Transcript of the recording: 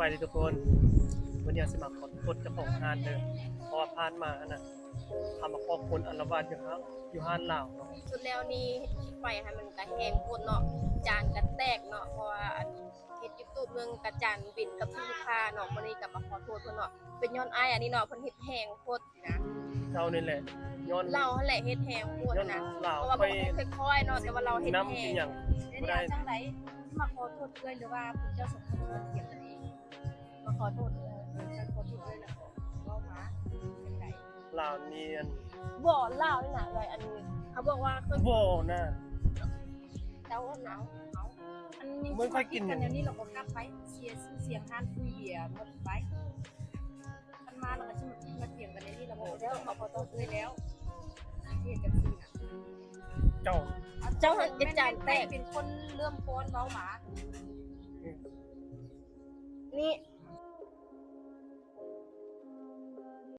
ສະບາຍດີທຸກຄົນ ມື້ນີ້ເຮົາຊິມາຂໍໂທດເຈົ້າຂອງຮ້ານເດີ ເພາະວ່າຜ່ານມາຫັ້ນນະ ເຮົາມາພໍ້ຄົນອາລະວາດຢູ່ຮ້ານ ຢູ່ຮ້ານລາວເນາະ. ສຸດແລ້ວນີ້ເຮັດຄລິບໄປຫັ້ນມັນກະແຮງໂພດເນາະ ຈານກະແຕກເນາະ ເພາະວ່າອັນເຮັດຢູທູບເລື່ອງກະຈານບິນກັບທີ່ລູກຄ້າເນາະ. ມື້ນີ້ກະມາຂໍໂທດເພິ່ນເນາະ ເປັນຍ້ອນອ້າຍອັນນີ້ເນາະ ເພິ່ນເຮັດແຮງໂພດ. ເຈົ້ານີ້ແຫຼະ ຍ້ອນລາວຫັ້ນແຫຼະເຮັດແຮງໂພດຫັ້ນນະ ເພາະວ່າເຮົາກໍເຮັດຄ່ອຍໆເນາະ ແຕ່ວ່າລາວເຮັດແຮງ. ເຮັດຈັ່ງໃດ ມາຂໍໂທດເອື້ອຍ ຫຼືວ່າພວກເຈົ້າສອງຄົນມາຖຽງກັນເອງ? ມາຂໍໂທດເອື້ອຍ ເອີ ຂໍໂທດເອື້ອຍ ແລ້ວກໍເວົ້າມາ ຈັ່ງໃດ? ລາວນີ້ ບໍ່ ລາວນີ້ນະເອື້ອຍ ອັນນີ້ເຂົາບອກວ່າ ບໍ່ນະ ເຈົ້ານະ ເອົາ ອັນນີ້ ເບິ່ງຂ້ອຍກິນກັນແນວນີ້ ລາວກໍກັບໄປ ເສຍຊື່ສຽງຮ້ານຟຸຍເບຍໝົດໄປ. ຄັນມາແລ້ວກໍຊິມາ ມາຖຽງກັນໃນນີ້ ແລ້ວກໍຈະຕ້ອງມາຂໍໂທດເອື້ອຍແລ້ວ ເຮັດຈັ່ງຊີ້ນະ. ເຈົ້າ ເຈົ້າຫັ້ນເປັນຈານແຕກ ແມ່ນ ແມ່ນໃຜເປັນຄົນເລີ່ມກ່ອນເວົ້າມາ? ນີ້